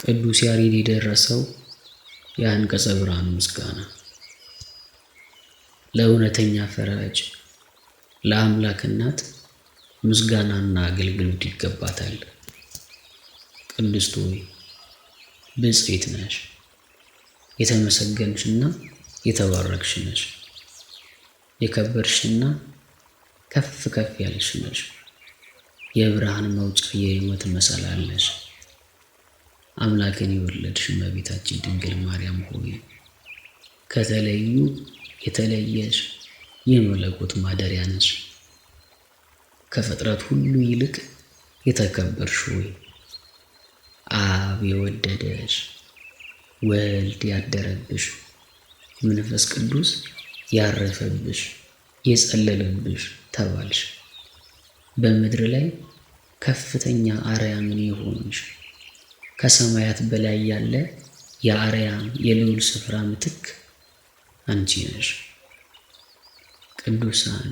ቅዱስ ያሬድ የደረሰው የአንቀጸ ብርሃን ምስጋና። ለእውነተኛ ፈራጅ ለአምላክ እናት ምስጋናና አገልግሎት ይገባታል። ቅድስት ሆይ ብፅዕት ነሽ፣ የተመሰገንሽና የተባረክሽ ነሽ፣ የከበርሽና ከፍ ከፍ ያልሽ ነሽ። የብርሃን መውጫ የሕይወት መሰላል ነሽ። አምላክን የወለድሽ እመቤታችን ድንግል ማርያም ሆይ ከተለዩ የተለየሽ የመለኮት ማደሪያ ነሽ። ከፍጥረት ሁሉ ይልቅ የተከበርሽ ሆይ አብ የወደደሽ፣ ወልድ ያደረብሽ፣ መንፈስ ቅዱስ ያረፈብሽ፣ የጸለለብሽ ተባልሽ። በምድር ላይ ከፍተኛ አርያምን የሆንሽ፣ ከሰማያት በላይ ያለ የአርያም የልዑል ስፍራ ምትክ አንቺ ነሽ። ቅዱሳን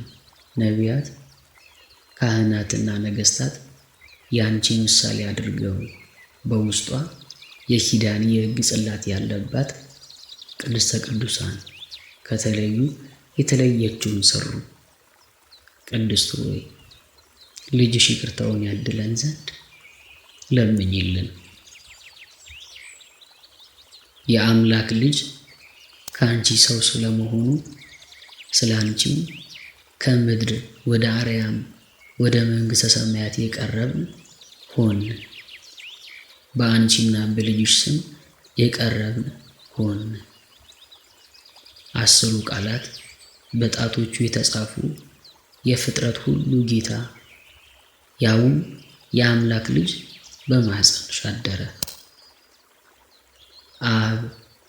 ነቢያት፣ ካህናትና ነገስታት የአንቺ ምሳሌ አድርገው በውስጧ የኪዳን የሕግ ጽላት ያለባት ቅድስተ ቅዱሳን ከተለዩ የተለየችውን ሰሩ። ቅድስት ሆይ ልጅሽ ይቅርታውን ያድለን ዘንድ ለምኝልን። የአምላክ ልጅ ከአንቺ ሰው ስለመሆኑ ስለ አንቺም ከምድር ወደ አርያም ወደ መንግሥተ ሰማያት የቀረብን ሆን። በአንቺና በልጅሽ ስም የቀረብን ሆን። 10ሩ ቃላት በጣቶቹ የተጻፉ የፍጥረት ሁሉ ጌታ ያውም የአምላክ ልጅ በማኅፀንሽ አደረ። አብ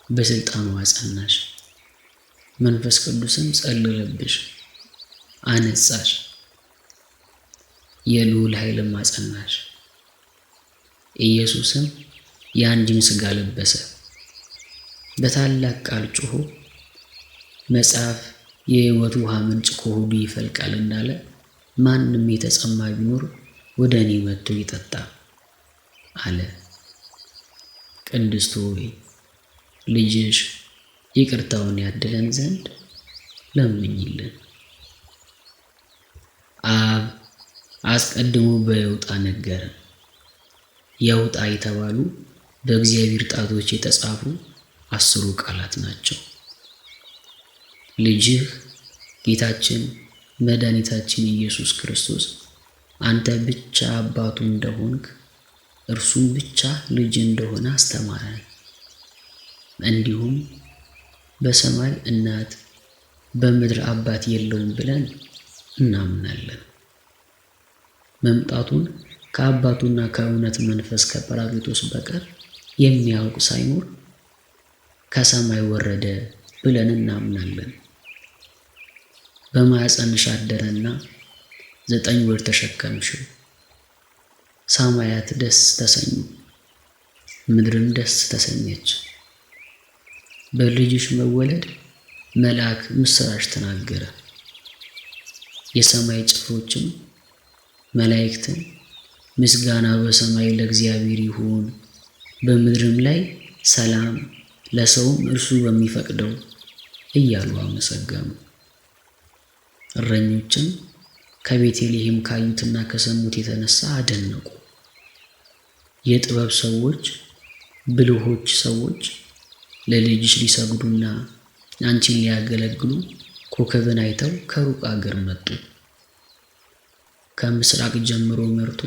በሥልጣኑ አጸናሽ፣ መንፈስ ቅዱስም ጸልለብሽ አነጻሽ፣ የልዑል ኃይልም አጸናሽ። ኢየሱስም የአንቺን ሥጋ ለበሰ። በታላቅ ቃል ጮሆ መጽሐፍ የሕይወት ውሃ ምንጭ ከሆዱ ይፈልቃል እንዳለ ማንም የተጸማ ቢኖር ወደ እኔ መጥቶ ይጠጣ አለ። ቅድስት ሆይ ልጅሽ ይቅርታውን ያድለን ዘንድ ለምኝልን። አብ አስቀድሞ በየውጣ ነገረን። የውጣ የተባሉ በእግዚአብሔር ጣቶች የተጻፉ 10ሩ ቃላት ናቸው። ልጅህ ጌታችን መድኃኒታችን ኢየሱስ ክርስቶስ አንተ ብቻ አባቱ እንደሆንክ እርሱም ብቻ ልጅ እንደሆነ አስተማረን። እንዲሁም በሰማይ እናት በምድር አባት የለውም ብለን እናምናለን። መምጣቱን ከአባቱና ከእውነት መንፈስ ከጰራቅሊጦስ በቀር የሚያውቅ ሳይኖር ከሰማይ ወረደ ብለን እናምናለን። በማኅፀንሽ አደረና 9 ወር ተሸከምሽው። ሰማያት ደስ ተሰኙ፣ ምድርም ደስ ተሰኘች። በልጅሽ መወለድ መልአክ ምስራች ተናገረ። የሰማይ ጭፍሮችም መላእክትን ምስጋና በሰማይ ለእግዚአብሔር ይሁን፣ በምድርም ላይ ሰላም ለሰውም እርሱ በሚፈቅደው እያሉ አመሰገኑ። እረኞችም ከቤተልሔም ካዩትና ከሰሙት የተነሳ አደነቁ። የጥበብ ሰዎች ብልሆች ሰዎች ለልጅሽ ሊሰግዱና አንቺን ሊያገለግሉ ኮከብን አይተው ከሩቅ አገር መጡ። ከምስራቅ ጀምሮ መርቶ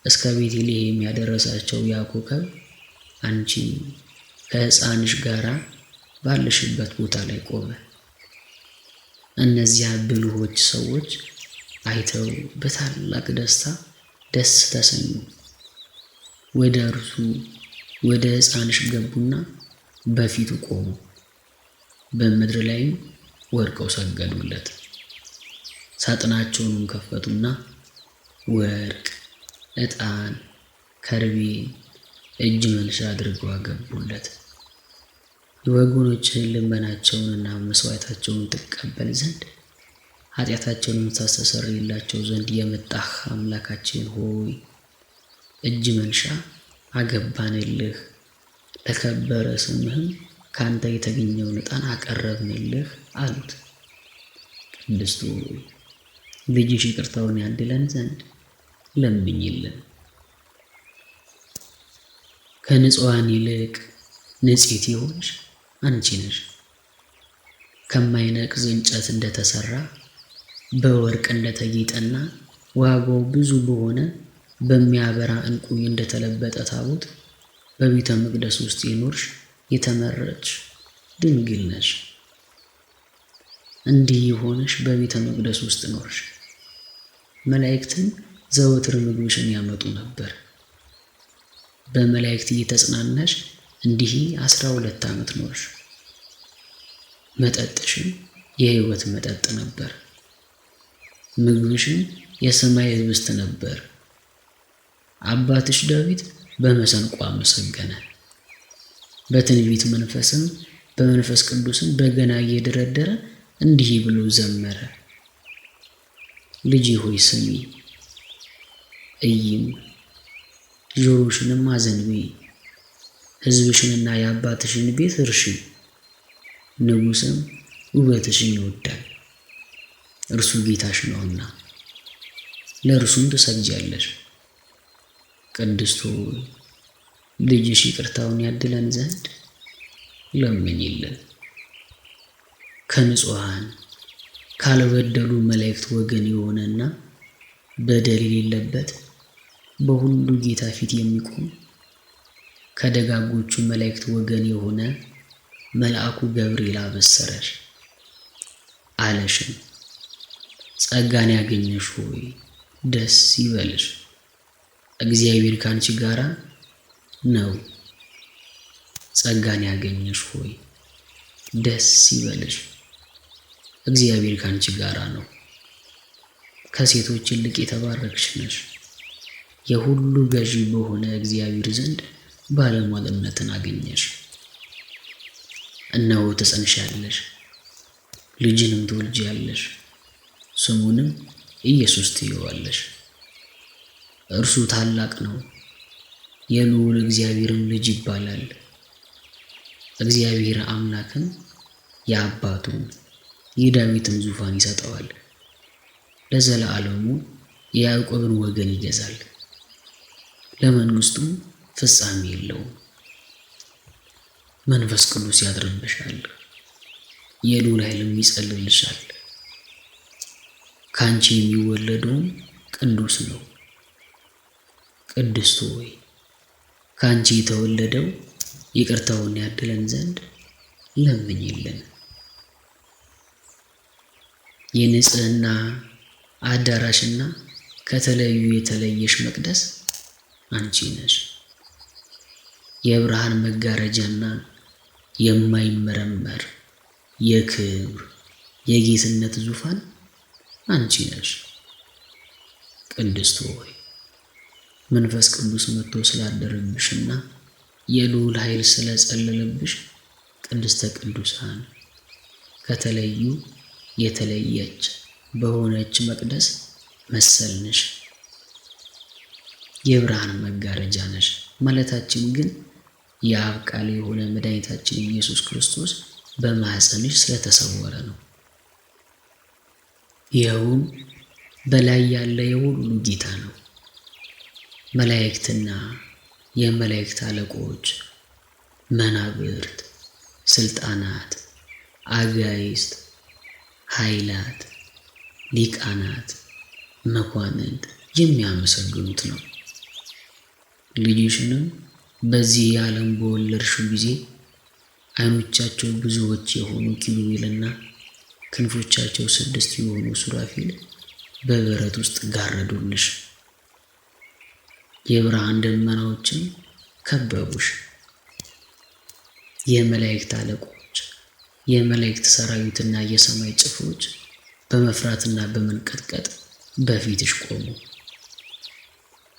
እስከ ቤተልሔም ያደረሳቸው ያ ኮከብ አንቺ ከሕፃንሽ ጋራ ባለሽበት ቦታ ላይ ቆመ። እነዚያ ብልሆች ሰዎች አይተው በታላቅ ደስታ ደስ ተሰኙ። ወደ እርሱ ወደ ሕፃንሽ ገቡና በፊቱ ቆሙ። በምድር ላይም ወድቀው ሰገዱለት። ሳጥናቸውንም ከፈቱና ወርቅ፣ ዕጣን፣ ከርቤ እጅ መንሻ አድርገው አገቡለት። የወገኖችህን ልመናቸውንና መስዋዕታቸውን ትቀበል ዘንድ ኃጢአታቸውንም ታስተሰርይላቸው ዘንድ የመጣህ አምላካችን ሆይ እጅ መንሻ አገባንልህ። ለከበረ ስምህም ካንተ የተገኘውን ዕጣን አቀረብንልህ አሉት። ቅድስት ሆይ ልጅሽ ይቅርታውን ያድለን ዘንድ ለምኝልን። ከንጹሐን ይልቅ ንጽሕት የሆንሽ አንቺ ነሽ። ከማይነቅዝ እንጨት እንደተሰራ በወርቅ እንደተጌጠና ዋጋው ብዙ በሆነ በሚያበራ ዕንቁ እንደተለበጠ ታቦት በቤተ መቅደስ ውስጥ የኖርሽ የተመረጥሽ ድንግል ነሽ። እንዲህ የሆነሽ በቤተ መቅደስ ውስጥ ኖርሽ። መላእክትም ዘወትር ምግብሽን ያመጡ ነበር። በመላእክት እየተጽናናሽ እንዲህ 12 ዓመት ኖርሽ። መጠጥሽም የሕይወት መጠጥ ነበር። ምግብሽም የሰማይ ኅብስት ነበር። አባትሽ ዳዊት በመሰንቆ አመሰገነ። በትንቢት መንፈስም በመንፈስ ቅዱስም በገና እየደረደረ እንዲህ ብሎ ዘመረ። ልጄ ሆይ ስሚ፣ እይም፣ ጆሮሽንም አዘንቢ፣ ሕዝብሽንና የአባትሽን ቤት እርሺ። ንጉሥም ውበትሽን ይወዳል፣ እርሱ ጌታሽ ነውና ለእርሱም ትሰግጃለሽ። ቅድስት ሆይ ልጅሽ ይቅርታውን ያድለን ዘንድ ለምኝልን። ከንጹሐን ካልበደሉ መላእክት ወገን የሆነና በደል የሌለበት በሁሉ ጌታ ፊት የሚቆም ከደጋጎቹ መላእክት ወገን የሆነ መልአኩ ገብርኤል አበሰረሽ፣ አለሽም ጸጋን ያገኘሽ ሆይ ደስ ይበልሽ፣ እግዚአብሔር ካንቺ ጋራ ነው። ጸጋን ያገኘሽ ሆይ ደስ ይበልሽ፣ እግዚአብሔር ካንቺ ጋራ ነው። ከሴቶች ይልቅ የተባረክሽ ነሽ፣ የሁሉ ገዢ በሆነ እግዚአብሔር ዘንድ ባለሟልነትን አገኘሽ። እነሆ ትጸንሻለሽ፣ ልጅንም ትወልጃለሽ፣ ስሙንም ኢየሱስ ትይዋለሽ። እርሱ ታላቅ ነው፣ የልዑል እግዚአብሔርም ልጅ ይባላል። እግዚአብሔር አምላክም የአባቱን የዳዊትን ዙፋን ይሰጠዋል፣ ለዘላለሙ የያዕቆብን ወገን ይገዛል፣ ለመንግሥቱም ፍጻሜ የለውም። መንፈስ ቅዱስ ያድርብሻል፣ የልዑል ኃይልም ይጸልልሻል። ከአንቺ የሚወለደውም ቅዱስ ነው። ቅድስት ሆይ ከአንቺ የተወለደው ይቅርታውን ያድለን ዘንድ ለምኝልን። የንጽህና አዳራሽና ከተለዩ የተለየሽ መቅደስ አንቺ ነሽ። የብርሃን መጋረጃና የማይመረመር የክብር የጌትነት ዙፋን አንቺ ነሽ። ቅድስት ሆይ መንፈስ ቅዱስ መጥቶ ስላደረብሽና የልዑል ኃይል ስለጸለለብሽ ቅድስተ ቅዱሳን ከተለዩ የተለየች በሆነች መቅደስ መሰልንሽ። የብርሃን መጋረጃ ነሽ ማለታችን ግን የአብ ቃል የሆነ መድኃኒታችን ኢየሱስ ክርስቶስ በማኅፀንሽ ስለተሰወረ ነው። ይኸውም በላይ ያለ የሁሉ ጌታ ነው። መላእክትና የመላእክት አለቆች፣ መናብርት፣ ስልጣናት፣ አጋይስት፣ ኃይላት፣ ሊቃናት፣ መኳንንት የሚያመሰግኑት ነው። ልጅሽንም በዚህ የዓለም በወለድሽው ጊዜ ዓይኖቻቸው ብዙዎች የሆኑ ኪሩቤልና ክንፎቻቸው 6 የሆኑ ሱራፊል በበረት ውስጥ ጋረዱልሽ። የብርሃን ደመናዎችም ከበቡሽ። የመላእክት አለቆች፣ የመላእክት ሰራዊትና የሰማይ ጭፍሮች በመፍራትና በመንቀጥቀጥ በፊትሽ ቆሙ።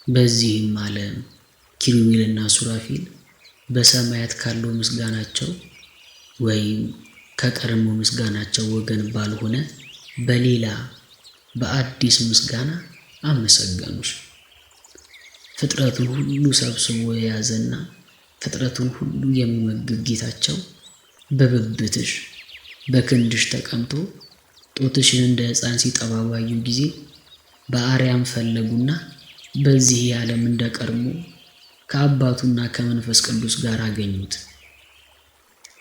በዚህም ዓለም ኪሩቤልና ሱራፊል በሰማያት ካለው ምስጋናቸው ወይም ከቀድሞ ምስጋናቸው ወገን ባልሆነ በሌላ በአዲስ ምስጋና አመሰገኑሽ። ፍጥረቱን ሁሉ ሰብስቦ የያዘና ፍጥረቱን ሁሉ የሚመግብ ጌታቸው በብብትሽ በክንድሽ ተቀምጦ ጦትሽን እንደ ሕፃን ሲጠባ ባዩ ጊዜ በአርያም ፈለጉና በዚህ ዓለም እንደ ቀድሞ ከአባቱና ከመንፈስ ቅዱስ ጋር አገኙት።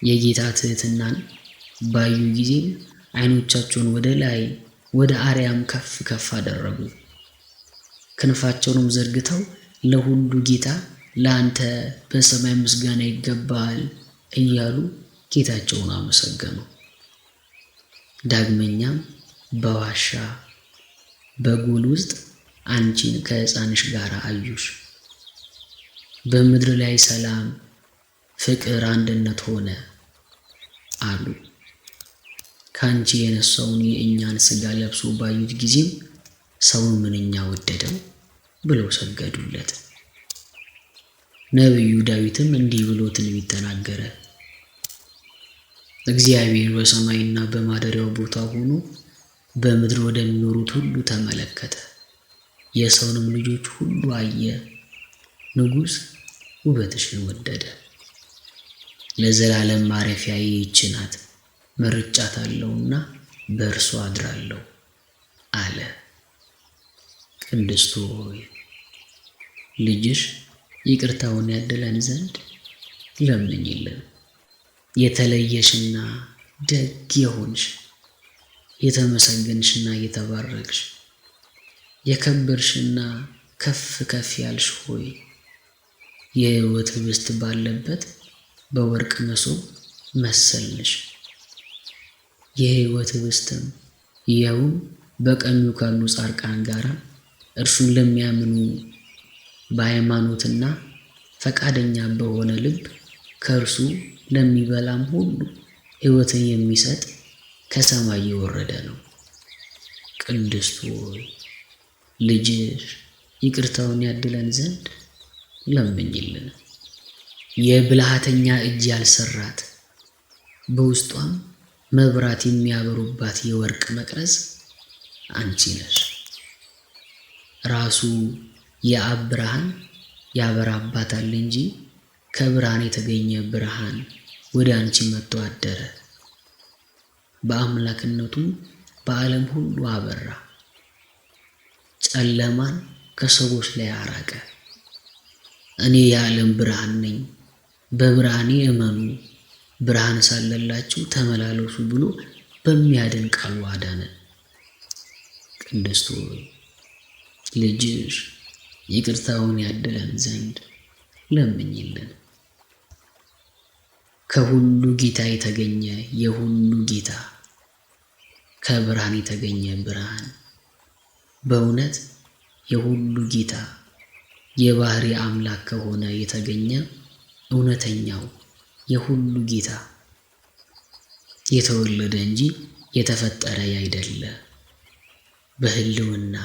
የጌታ ትሕትናን ባዩ ጊዜም ዓይኖቻቸውን ወደ ላይ ወደ አርያም ከፍ ከፍ አደረጉ። ክንፋቸውንም ዘርግተው ለሁሉ ጌታ ለአንተ በሰማይ ምስጋና ይገባል እያሉ ጌታቸውን አመሰገኑ። ዳግመኛም በዋሻ በጎል ውስጥ አንቺን ከሕፃንሽ ጋር አዩሽ። በምድር ላይ ሰላም፣ ፍቅር፣ አንድነት ሆነ አሉ። ከአንቺ የነሳውን የእኛን ሥጋ ለብሶ ባዩት ጊዜም ሰውን ምንኛ ወደደው ብለው ሰገዱለት። ነቢዩ ዳዊትም እንዲህ ብሎ ትንቢት ተናገረ። እግዚአብሔር በሰማይና በማደሪያው ቦታ ሆኖ በምድር ወደሚኖሩት ሁሉ ተመለከተ፣ የሰውንም ልጆች ሁሉ አየ። ንጉሥ ውበትሽን ወደደ። ለዘላለም ማረፊያ ይህች ናት፣ መርጫታለሁና በእርሷ አድራለሁ አለ። ቅድስት ሆይ ልጅሽ ይቅርታውን ያድለን ዘንድ ለምኝልን። የተለየሽና ደግ የሆንሽ የተመሰገንሽና የተባረክሽ የከበርሽና ከፍ ከፍ ያልሽ ሆይ የሕይወት ህብስት ባለበት በወርቅ መሶብ መሰልንሽ። የሕይወት ህብስትም ይኸውም በቀኙ ካሉ ጻድቃን ጋር እርሱን ለሚያምኑ በሃይማኖትና ፈቃደኛ በሆነ ልብ ከእርሱ ለሚበላም ሁሉ ሕይወትን የሚሰጥ ከሰማይ የወረደ ነው። ቅድስት ሆይ ልጅሽ ይቅርታውን ያድለን ዘንድ ለምኝልን። የብልሃተኛ እጅ ያልሰራት በውስጧም መብራት የሚያበሩባት የወርቅ መቅረዝ አንቺ ነሽ። ራሱ የአብ ብርሃን ያበራባታል እንጂ ከብርሃን የተገኘ ብርሃን ወደ አንቺ መጥቶ አደረ። በአምላክነቱም በዓለም ሁሉ አበራ፣ ጨለማን ከሰዎች ላይ አራቀ። እኔ የዓለም ብርሃን ነኝ፣ በብርሃኔ እመኑ፣ ብርሃን ሳለላችሁ ተመላለሱ ብሎ በሚያድን ቃሉ አዳነን። ቅድስት ሆይ ልጅሽ ይቅርታውን ያድለን ዘንድ ለምኝልን። ከሁሉ ጌታ የተገኘ የሁሉ ጌታ ከብርሃን የተገኘ ብርሃን በእውነት የሁሉ ጌታ የባህሪ አምላክ ከሆነ የተገኘ እውነተኛው የሁሉ ጌታ የተወለደ እንጂ የተፈጠረ ያይደለ በሕልውና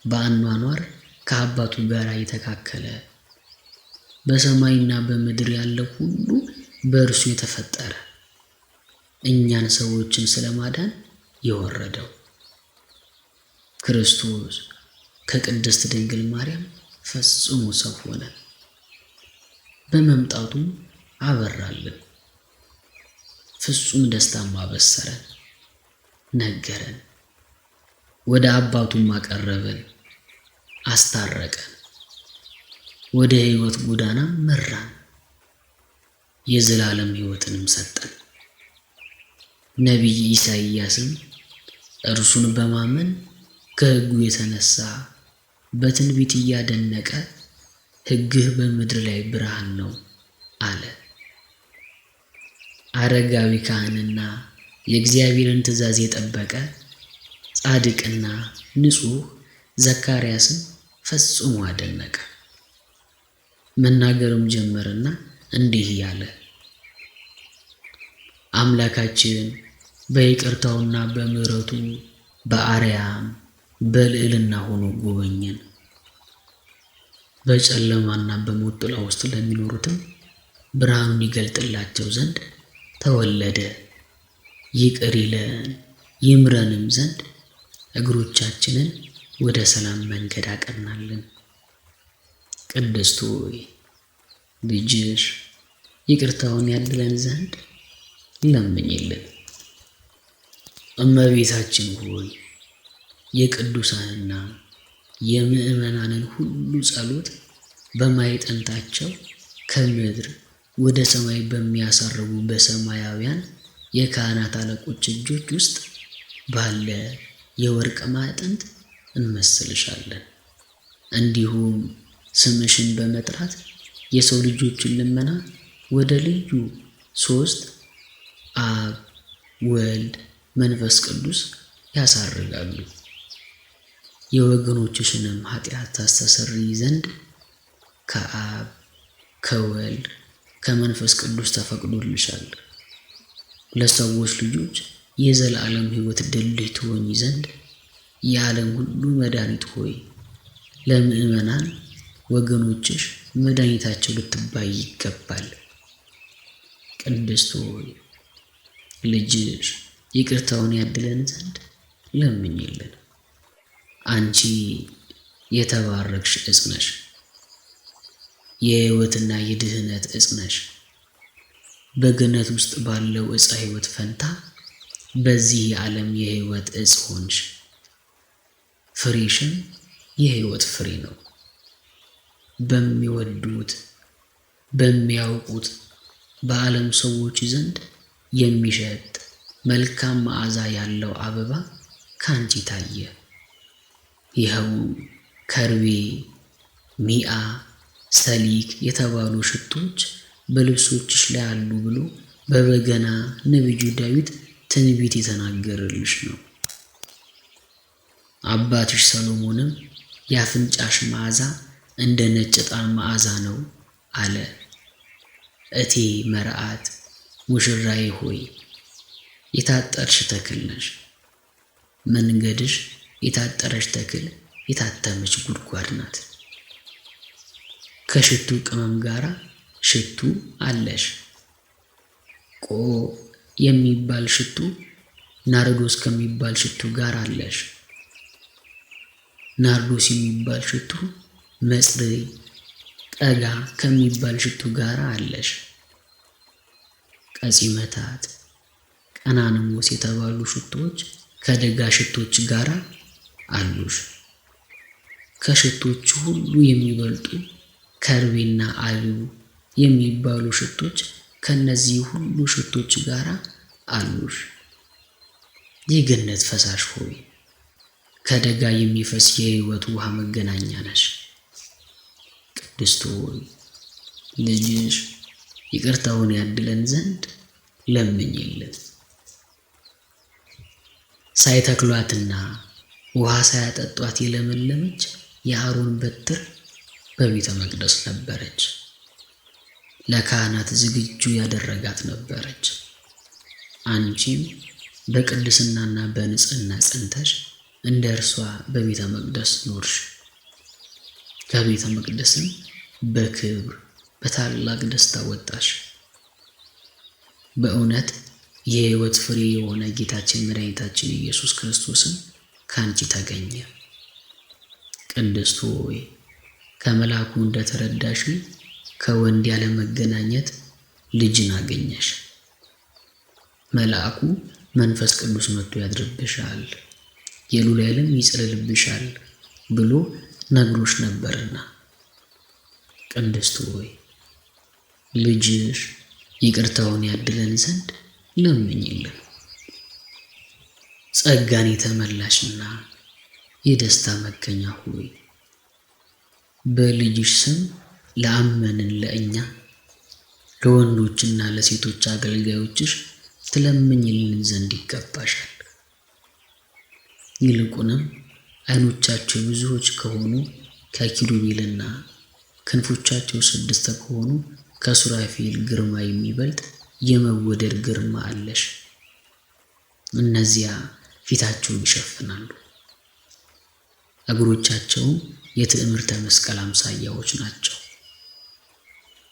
በአኗኗር ከአባቱ ጋር የተካከለ በሰማይና በምድር ያለው ሁሉ በእርሱ የተፈጠረ እኛን ሰዎችን ስለማዳን የወረደው ክርስቶስ ከቅድስት ድንግል ማርያም ፈጽሞ ሰው ሆነ። በመምጣቱም አበራልን፣ ፍጹም ደስታም አበሰረን፣ ነገረን፣ ወደ አባቱም አቀረበን፣ አስታረቀን፣ ወደ ሕይወት ጎዳና መራን፣ የዘላለም ሕይወትንም ሰጠን። ነቢይ ኢሳይያስም እርሱን በማመን ከሕጉ የተነሳ በትንቢት እያደነቀ ሕግህ በምድር ላይ ብርሃን ነው አለ። አረጋዊ ካህንና የእግዚአብሔርን ትእዛዝ የጠበቀ ጻድቅና ንጹሕ ዘካርያስም ፈጽሞ አደነቀ። መናገርም ጀመረና እንዲህ ያለ፣ አምላካችን በይቅርታውና በምሕረቱ በአርያም በልዕልና ሆኖ ጎበኘን። በጨለማና በሞት ጥላ ውስጥ ለሚኖሩትም ብርሃኑን ይገልጥላቸው ዘንድ ተወለደ። ይቅር ይለን ይምረንም ዘንድ እግሮቻችንን ወደ ሰላም መንገድ አቀናልን። ቅድስት ሆይ ልጅሽ ይቅርታውን ያድለን ዘንድ ለምኝልን። እመቤታችን ሆይ የቅዱሳንና የምዕመናንን ሁሉ ጸሎት በማይጠንታቸው ከምድር ወደ ሰማይ በሚያሳርጉ በሰማያውያን የካህናት አለቆች እጆች ውስጥ ባለ የወርቅ ማዕጠንት እንመስልሻለን። እንዲሁም ስምሽን በመጥራት የሰው ልጆችን ልመና ወደ ልዩ ሶስት አብ፣ ወልድ፣ መንፈስ ቅዱስ ያሳርጋሉ። የወገኖችሽንም ኃጢአት ታስተሰርይ ዘንድ ከአብ ከወልድ ከመንፈስ ቅዱስ ተፈቅዶልሻል። ለሰዎች ልጆች የዘላለም ሕይወት ድልድይ ትሆኚ ዘንድ የዓለም ሁሉ መድኃኒት ሆይ ለምዕመናን ወገኖችሽ መድኃኒታቸው ልትባይ ይገባል። ቅድስት ሆይ ልጅሽ ይቅርታውን ያድለን ዘንድ ለምኝልን። አንቺ የተባረክሽ ዕፅ ነሽ። የሕይወትና የድህነት ዕፅ ነሽ። በገነት ውስጥ ባለው ዕፀ ሕይወት ፈንታ በዚህ የዓለም የሕይወት ዕፅ ሆንሽ። ፍሬሽም የሕይወት ፍሬ ነው። በሚወዱት በሚያውቁት በዓለም ሰዎች ዘንድ የሚሸት መልካም መዓዛ ያለው አበባ ካንቺ ታየ። ይኸውም ከርቤ፣ ሚአ፣ ሰሊክ የተባሉ ሽቶች በልብሶችሽ ላይ አሉ ብሎ በበገና ነቢዩ ዳዊት ትንቢት የተናገረልሽ ነው። አባትሽ ሰሎሞንም የአፍንጫሽ መዓዛ እንደ ነጭ ዕጣን መዓዛ ነው አለ። እቴ መርዓት ሙሽራዬ ሆይ የታጠርሽ ተክል ነሽ። መንገድሽ የታጠረች ተክል የታተመች ጉድጓድ ናት። ከሽቱ ቅመም ጋር ሽቱ አለሽ። ቆ የሚባል ሽቱ ናርዶስ ከሚባል ሽቱ ጋር አለሽ። ናርዶስ የሚባል ሽቱ መጽሪ ጠጋ ከሚባል ሽቱ ጋር አለሽ። ቀጺመታት፣ ቀናንሞስ የተባሉ ሽቶዎች ከደጋ ሽቶች ጋር አሉሽ። ከሽቶቹ ሁሉ የሚበልጡ ከርቤና አቢው የሚባሉ ሽቶች ከነዚህ ሁሉ ሽቶች ጋር አሉሽ። የገነት ፈሳሽ ሆይ ከደጋ የሚፈስ የሕይወት ውሃ መገናኛ ነሽ። ቅድስት ሆይ ልጅሽ ይቅርታውን ያድለን ዘንድ ለምኝልን። ሳይተክሏትና ውሃ ሳያጠጧት የለመለመች የአሮን በትር በቤተ መቅደስ ነበረች። ለካህናት ዝግጁ ያደረጋት ነበረች። አንቺም በቅድስናና በንጽህና ጸንተሽ እንደ እርሷ በቤተ መቅደስ ኖርሽ። ከቤተ መቅደስም በክብር በታላቅ ደስታ ወጣሽ። በእውነት የሕይወት ፍሬ የሆነ ጌታችን መድኃኒታችን ኢየሱስ ክርስቶስም ከአንቺ ተገኘ። ቅድስት ሆይ ከመልአኩ እንደተረዳሽ ከወንድ ያለመገናኘት ልጅን አገኘሽ። መልአኩ መንፈስ ቅዱስ መጥቶ ያድርብሻል፣ የልዑል ኃይልም ይጽልልብሻል ብሎ ነግሮሽ ነበርና። ቅድስት ሆይ ልጅሽ ይቅርታውን ያድለን ዘንድ ለምኝልን። ጸጋን የተመላሽና የደስታ መገኛ ሆይ በልጅሽ ስም ለአመንን ለእኛ ለወንዶችና ለሴቶች አገልጋዮችሽ ትለምኝልን ዘንድ ይገባሻል። ይልቁንም ዓይኖቻቸው ብዙዎች ከሆኑ ከኪሩቤልና ክንፎቻቸው ስድስት ከሆኑ ከሱራፌል ግርማ የሚበልጥ የመወደድ ግርማ አለሽ። እነዚያ ፊታቸውን ይሸፍናሉ፣ እግሮቻቸውም የትዕምርተ መስቀል አምሳያዎች ናቸው።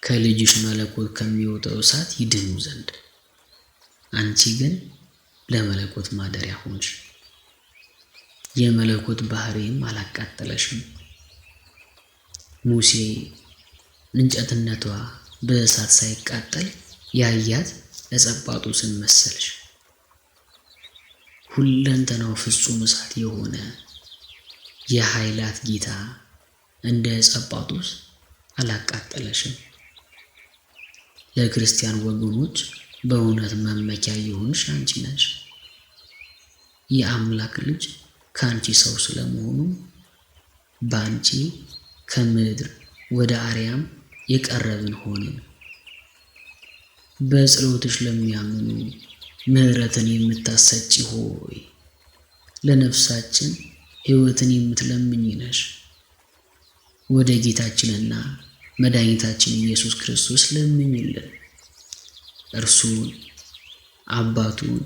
ከልጅሽ መለኮት ከሚወጣው እሳት ይድኑ ዘንድ። አንቺ ግን ለመለኮት ማደሪያ ሆንሽ፣ የመለኮት ባህሪም አላቃጠለሽም። ሙሴ እንጨትነቷ በእሳት ሳይቃጠል ያያት ዕፀ ጳጦስን መሰልሽ። ሁለንተናው ፍጹም እሳት የሆነ የኃይላት ጌታ እንደ ዕፀ ጳጦስ አላቃጠለሽም። ለክርስቲያን ወገኖች በእውነት መመኪያ የሆንሽ አንቺ ነሽ። የአምላክ ልጅ ከአንቺ ሰው ስለመሆኑ በአንቺ ከምድር ወደ አርያም የቀረብን ሆንን። በጸሎትሽ ለሚያምኑ ምሕረትን የምታሰጪ ሆይ ለነፍሳችን ሕይወትን የምትለምኝ ነሽ። ወደ ጌታችንና መድኃኒታችን ኢየሱስ ክርስቶስ ለምኝልን። እርሱን አባቱን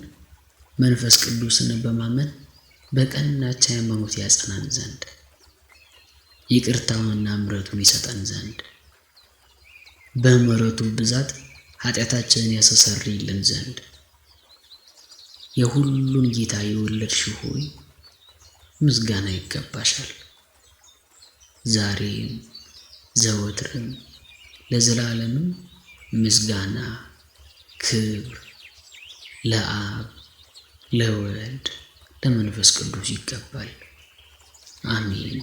መንፈስ ቅዱስን በማመን በቀናች ሃይማኖት ያጸናን ዘንድ ይቅርታውንና ምሕረቱን ይሰጠን ዘንድ በምሕረቱ ብዛት ኃጢአታችንን ያስተሰርይልን ዘንድ የሁሉን ጌታ የወለድሽ ሆይ ምስጋና ይገባሻል። ዛሬም ዘወትርም ለዘላለምም ምስጋና ክብር ለአብ ለወልድ ለመንፈስ ቅዱስ ይገባል። አሜን።